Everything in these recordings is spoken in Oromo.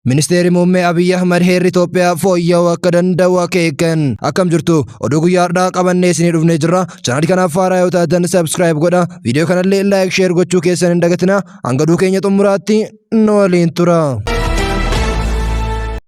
Ministeerri Muummee Abiyyi Ahmad heerri Itoophiyaa fooyya'uu akka danda'u akeekan. Akkam jirtu? Oduu guyyaa har'aa qabannee isinii dhufnee jirra. Chaanalii kanaaf haaraa yoo taatan subscribe godha. Viidiyoo kanallee like share gochuu keessan hin dagatina. Hanga oduu keenya xumuraatti nu waliin tura.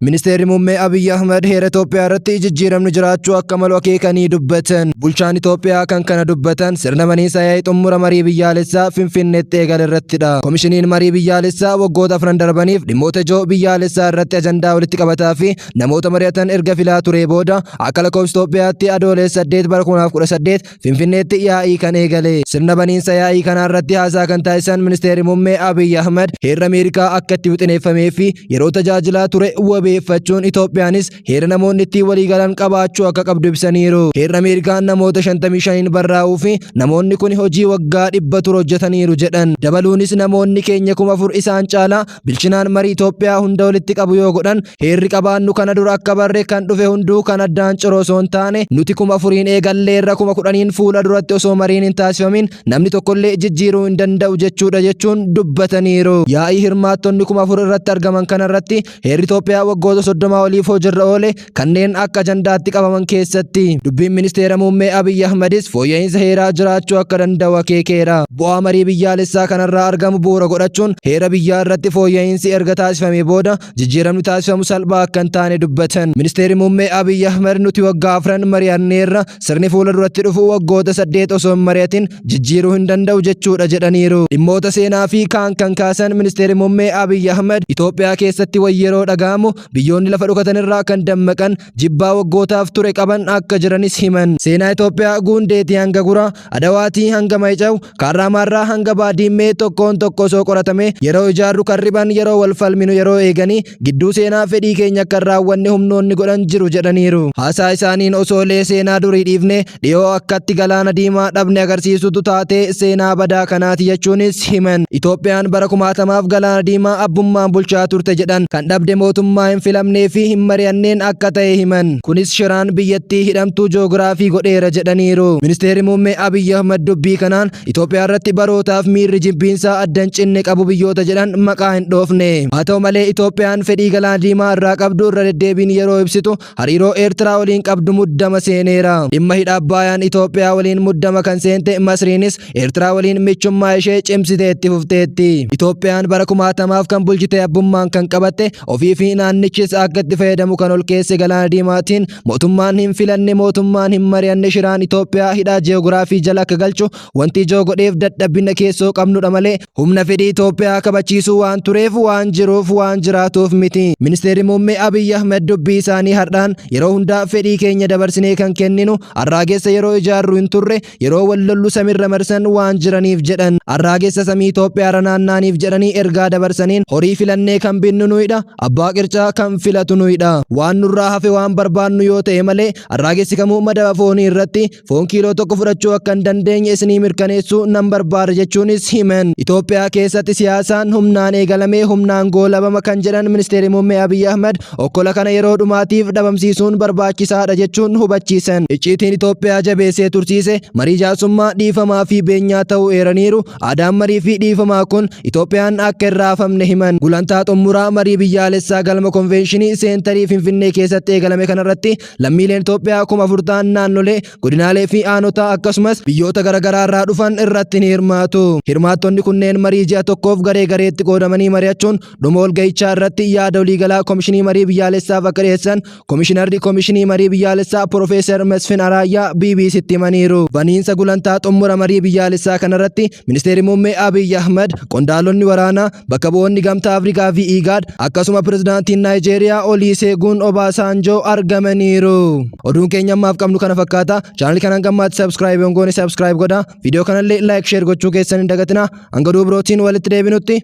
Ministeerri Muummee Abiyyi Ahmad heera Itoophiyaa irratti jijjiiramni jiraachuu akka malu akeekanii dubbatan. Bulchaan Itoophiyaa kan kana dubbatan sirna baniinsa yaa'ii xumura marii biyyaalessaa Finfinneetti eegale irrattidha. Komishiniin marii biyyaalessaa waggoota afran darbaniif dhimmoota ijoo biyyaalessaa irratti ajandaa walitti qabataa fi namoota mari'atan erga filaa turee booda akka lakkoofsa Itoophiyaatti Adoolessa 8 bara 2018 Finfinneetti yaa'ii kan eegale. Sirna baniinsa yaa'ii kanaa irratti haasaa kan taasisan Ministeerri Muummee Abiy Ahmad heerri Ameerikaa akka itti wixineeffamee fi yeroo tajaajilaa ture wabeeffachuun Itoophiyaanis heera namoonni ittiin waliigalan qabaachuu akka qabdu ibsaniiru. Heerri Ameerikaa namoota 55n barraa'uu fi namoonni kun hojii waggaa 400 hojjetaniiru jedhan. Dabaluunis namoonni keenya 4000 isaan caalaa bilchinaan marii Itoophiyaa hunda walitti qabu yoo godhan heerri qabaannu kana dura akka barre kan dhufe hunduu kan addaan ciru osoo hin taane nuti 4000n eegalleerra 10,000n fuula duratti osoo mariin hin taasifamin namni tokkollee jijjiiruu hin danda'u jechuudha jechuun dubbataniiru. Yaa'ii hirmaattonni 4000 irratti argaman kanarratti heerri Itoophiyaa waggoota 30 oliif hojiirra oole kanneen akka ajandaatti qabaman keessatti dubbiin ministeera muummee Abiy Ahmadis fooyya'insa heeraa jiraachuu akka danda'u akeekeera. Bu'aa marii biyyaalessaa kanarraa argamu bu'uura godhachuun heera biyyaa irratti fooyya'insi erga taasifamee booda jijjiiramni taasifamu salphaa akka hin taane dubbatan. Ministeerri muummee Abiy Ahmad nuti waggaa afran mari'anneerra, sirni fuula duratti dhufu waggoota 8 osoo hin mari'atin jijjiiruu hin danda'u jechuudha jedhaniiru. Dhimmoota seenaa fi kaan kan kaasan ministeerri muummee Abiy Ahmad Itoophiyaa keessatti way yeroo dhaga'amu biyyoonni lafa dhokatan irraa kan dammaqan jibbaa waggootaaf ture qaban akka jiranis himan. Seenaa Itoophiyaa Guundeetii hanga Guraa, Adawaatii hanga Mayicaw, Kaarraamaarraa hanga Baadiimmee tokkoon tokko osoo qoratamee yeroo ijaarru kan riban, yeroo wal falminu yeroo eeganii gidduu seenaa fedhii keenya akka hin raawwanne humnoonni godhan jiru jedhaniiru. Haasaa isaaniin osoolee seenaa durii dhiifnee dhiyoo akkatti galaana diimaa dhabne agarsiisutu taatee seenaa badaa kanaati jechuunis himan. Itoophiyaan bara kumaatamaaf galaana diimaa abbummaan bulchaa turte jedhan. Kan dhabde mootummaa hin filamnee fi hin mari'anneen akka ta'e himan. Kunis shiraan biyyattii hidhamtuu joogiraafii godheera jedhaniiru. Ministeerri Muummee Abiy Ahmad dubbii kanaan Itoophiyaa irratti barootaaf miirri jibbiinsaa adda hin cinne qabu biyyoota jedhan maqaa hin dhoofne. Haa ta'u malee Itoophiyaan fedhii galaana diimaa irraa qabdu irra deddeebiin yeroo ibsitu hariiroo Eertiraa waliin qabdu muddama seeneera. Dhimma hidha Abbaayaan Itoophiyaa waliin muddama kan seente Masriinis Eertiraa waliin michummaa ishee cimsitee itti fufteetti. Itoophiyaan bara kumaatamaaf kan bulchite abbummaan kan qabatte ofii fi naannichis akka itti fayyadamu kan ol keesse galaana diimaatiin mootummaan hin filanne mootummaan hin mari'anne shiraan Itoophiyaa hidhaa ji'oogiraafii jala akka galchu wanti ijoo godheef dadhabbina keessoo qabnudha malee humna fedhii Itoophiyaa kabachiisuu waan tureef waan jiruuf waan jiraatuuf miti. Ministeerri Muummee Abiy Ahmed dubbii isaanii har'aan yeroo hundaa fedhii keenya dabarsinee kan kenninu arraagessa yeroo ijaarru hin turre yeroo wal lollu samirra marsan waan jiraniif jedhan. Arraagessa samii Itoophiyaarra naannaaniif jedhanii ergaa dabarsaniin horii filannee kan binnu nuyidha, abbaa qircaa kan filatu nuyidha. Waan nurraa hafe waan barbaannu yoo ta'e malee arraagessi kamuu madaba foonii irratti foon kiiloo tokko fudhachuu akka hin dandeenye isinii mirkaneessuu nan barbaada jechuunis himan. Itoophiyaa keessatti siyaasaan humnaan eegalamee humnaan goolabama kan jedhan Ministeerri Muummee Abiy Ahmad okkola kana yeroo dhumaatiif dhabamsiisuun barbaachisaadha jechuun hubachiisan. Icciitiin Itoophiyaa jabeessee tursiise marii jaarsummaa, dhiifamaa fi beenyaa ta'uu eeraniiru. Aadaan marii fi dhiifamaa kun Itoophiyaan akka hin raafamne himan. Gulantaa xumuraa marii biyyaalessaa galma konveenshinii seentarii Finfinnee keessatti eegalame kanarratti lammiileen Itoophiyaa 4000 ta'an naannolee, godinaalee fi aanotaa akkasumas biyyoota garaagaraa irraa dhufan irratti ni hirmaatu. Hirmaattonni kunneen marii ji'a tokkoof garee gareetti qoodamanii mari'achuun dhuma walgahichaa irratti yaada waliigalaa Komishinii Marii Biyyaalessaaf akka dhiyeessan Komishinarri Komishinii Marii Biyyaalessaa Profeesar Mesfin Araayyaa BBCtti himaniiru. Baniinsa gulantaa xumura marii biyyaalessaa kanarratti Ministeerri Muummee Abiy Ahmad, qondaalonni waraanaa, bakka bu'oonni Gamtaa Afrikaa fi IGAD akkasuma Pirezidaantiin Naayijeeriyaa Oliiseeguun Obaasaanjoo argamaniiru. Oduun keenya ammaaf qabnu kana fakkaata. Chaanalii kanaan gammaatti subscribe yoon goone subscribe godhaa. Viidiyoo kanallee like share gochuu keessan hin dagatinaa. Hanga oduu birootiin walitti deebinutti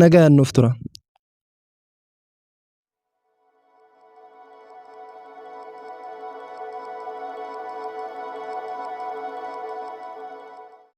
nagaan nuuf tura.